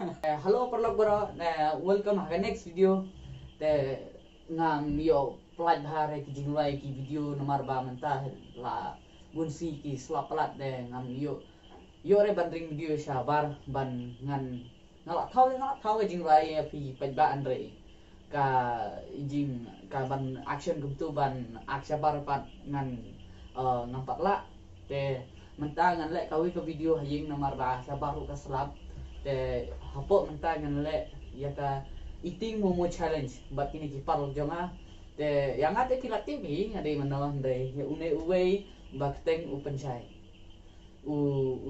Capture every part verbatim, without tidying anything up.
Eh, hello paralok baroh, eh, welcome ha ka next video. Te ngam ïoh pynlait bha re ki jingrwai ki video namar ba mynta la bun shi ki slap palat, te ngam ïoh, ïoh re ban ring video shabar ban ngan, nga la thaw, nga la thaw ka jingrwai ïa phi paidbah hynrei ka jing, ka ban action kumtu ban ak shabar pat ngan, eh, ngam pat lah. Te mynta ngan leh kawei ka video ha ïing namar ba shabar ruh ka slap. Te hapoh mynta ngan leh ïa ka eating momo challenge bad kine ki paralok jong nga. Te ïa nga te ki la tip hi nga dei mano, hynrei ïa une uwei ba kyrteng u Pynshai. U,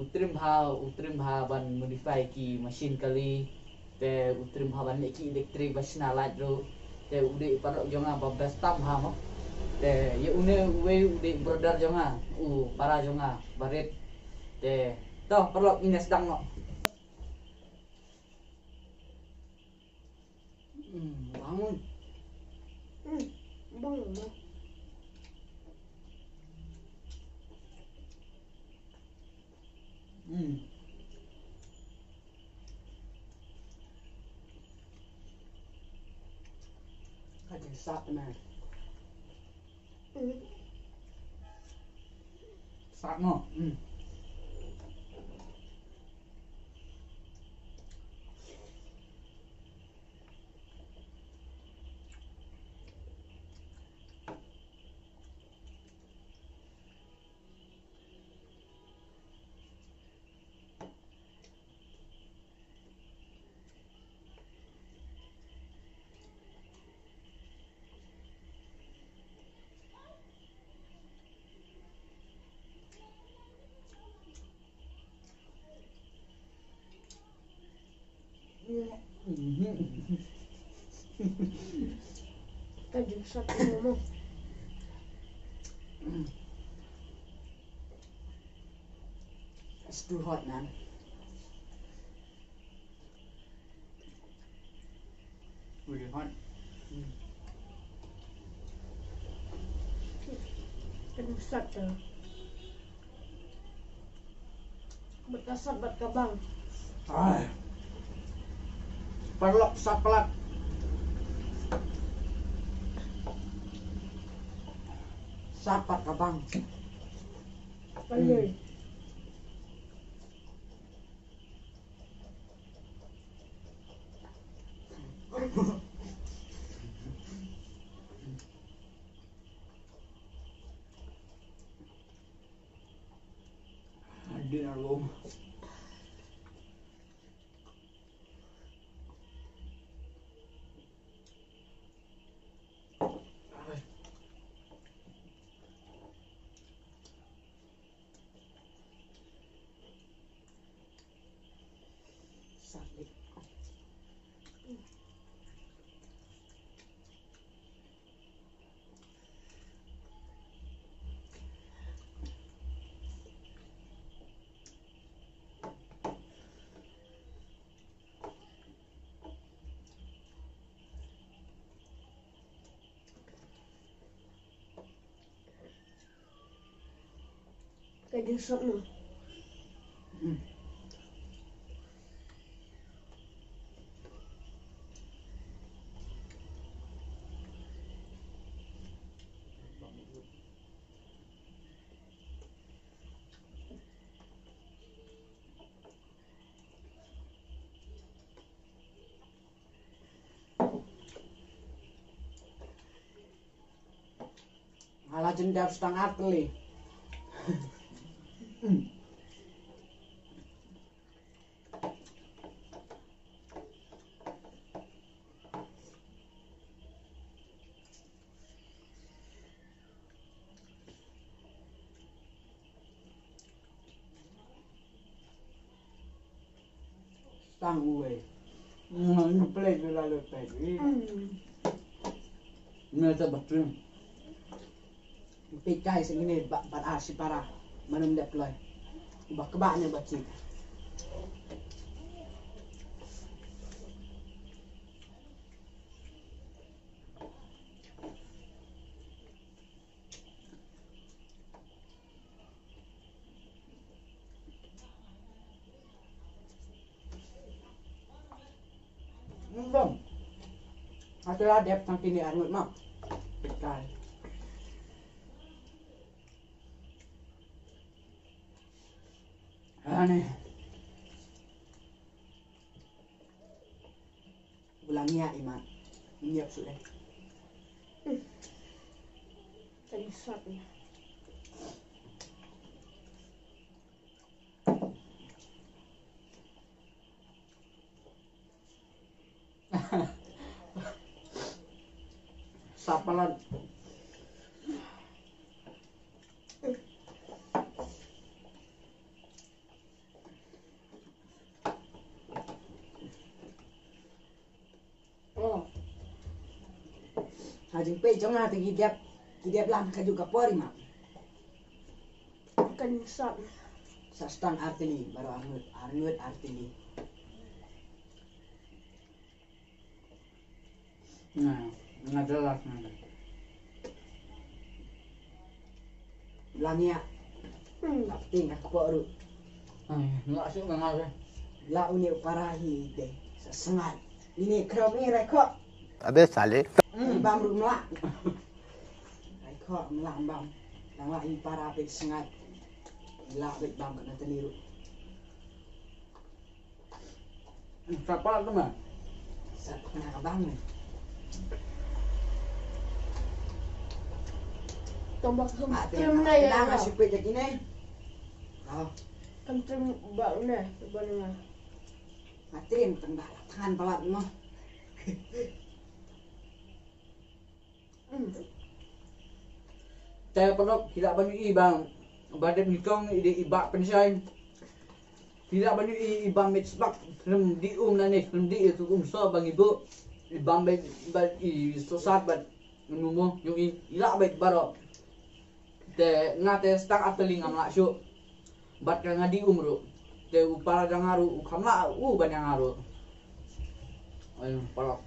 u trim bha, u trim bha ban modify ki machine kali. Te u trim bha ban leh ki electric ba shna light ruh. Te u dei u paralok jong nga ba best tam bha mo. Te ïa une uwei u dei brother jong nga, u para jong nga, Barit. Te to paralok, ngin ïa sdang noh. Hmm, bangun. Hmm, bangun. Hmm. Ka jingsap na. Hmm. Sap mo. Hmm. Ka jingsap momo. It's too hot, man. Really hot. Mm. Ka jingsap te. Bad ka sap bad ka bang. Ai. Paralok sap palat. Sap bad ka bang. Ka lei. Dinner room. Ka jingsap mo. Ala jendap setengah kali. Tang uwei. Ngan play tu lalu play tu. Ngan sa batrim. Pikai sini ba ba a si para. Manum dep loy. Ba kebak ni ba cik. La dep tang kine arngut ma. Petai. Ani. Bulang ya iman. Nyiap sudah. Tadi sat ni. Sapalan. Oh. Ha jingpeit jong nga te ki dep, ki dep lam ka ju ka por i ma. Kan sat. Sa stang artili, baru arngut, arngut artili. Nah, nga jelas nanti. Lang ya. Hmm. Tapi nggak kepok ru. Ay, nggak sih mengaruh. La uni u para hi de. Sa sngat. Ini krom ni rekod. Abe sale. Hmm. Bam ru melak. Rekod melak bam. Lang la ini para pe sngat. La be bam kena teniru. Sa palat tu mah. Sa kena ka bang ni. Tombak tu. Ah, trim na ya. Dah masih pet lagi ni. Oh. Kan trim bak ni, bak ni. Ah, trim tengah tangan palat mah. Te paralok, ki lah ban ïohi ba, ba dep nyngkong i dei i Bah Pynshai. Ki lah ban ïohi i Bah Mitsbak, khlem dih um nangne, khlem dih ïa ka umsop ba ngi buh. I Bah Mits-, bad i Sosat bad Mumo, ïohi, i lah bad baroh. Te nga te stang artylli ngam lah shuh. Bad ka nga dih um ruh. Te u para jong nga ruh u kham lah u ban ïa nga ruh. Ai, palat.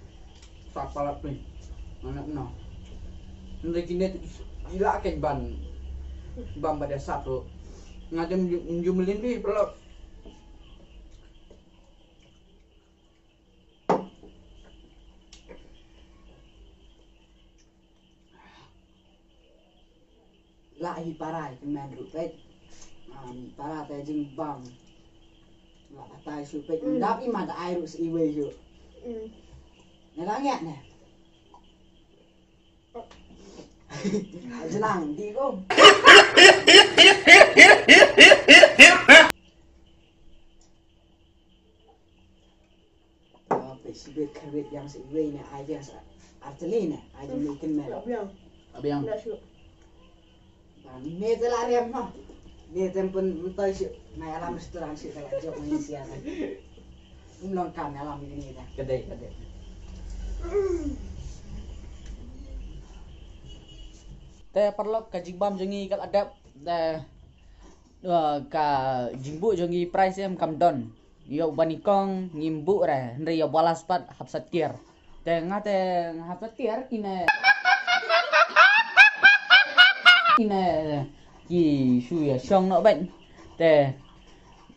Sa palat ni. Anak na. Hynrei kine te ki lah ken ban, ban bad ïa sat ruh. Nga te mynjur, mynjur mlien bha paralok. Lah hi para i kmen ruh peit. Ah, hi para te jingbam. Lah batai shu peit. Mm. Dap i mat ai ruh sa iwei shu. Mm. Ne lang ïa ne. Jenang di ko. Ah, peit sibit khabit ïa sa iwei ne ai ïa sa artylli ne ai jong me kynmaw. Abiang. Abiang. Dah shu. Ba me te la riam ha. Me te pun mentoi shu. Nai alam restoran shu te la jok me sia ne. Um long kam alam ini dah. Kedai, kedai. Te paralok ka jingbam jong ngi ka la dep. Te, eh, ka jingbuh jong ngi price em kam don. Ïa uba nyngkong ngim buh re, hynrei ïa uba last pat hap sa tiar. Te nga te nga hap sa tiar kine. Kine ki shu ïa shong noh bad. Te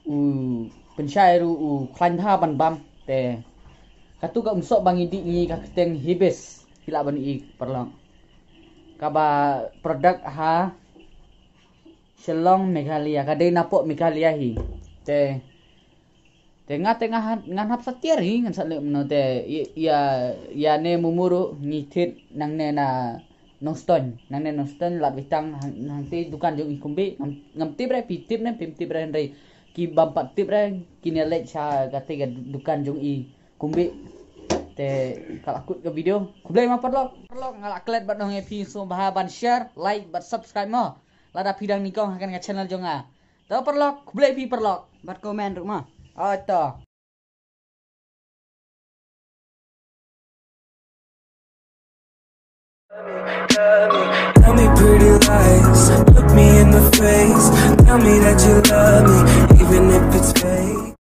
u Pynshai ruh u khlaiñ bha ban bam. Te katu ka umsop ba ngi dih ngi ka kyrteng Hibis. Ki lah ban i paralok. Kaba product ha Shillong, Meghalaya, ka dei napoh Meghalaya hi. Te, te nga te nga ha-, ngan hap sa tiar hi, ngan sa leh mano te, i-, ïa, ïa ne Mumu ruh, ngi thied, nangne na Nongstoiñ, nangne Nongstoiñ, lad wei tang, hang, hangtei dukan jong i kumbe, ngam, ngam tip re, phi tip ne, phim tip re, hynrei, ki bym pat tip re, kine leit sha katei ka dukan jong i kumbe. Te, ka la kut ka video, khublei ma paralok, paralok, nga la klet bad nong e phi sngewbha ban share, like, bad subscribe mo. Lada phi dang nyngkong ha kane ka channel jong nga. To paralok, khublei phi paralok. Bad comment ruh ma. Ai to. Tell me pretty lies, look me in the face. Tell me that you love me, even if it's fake.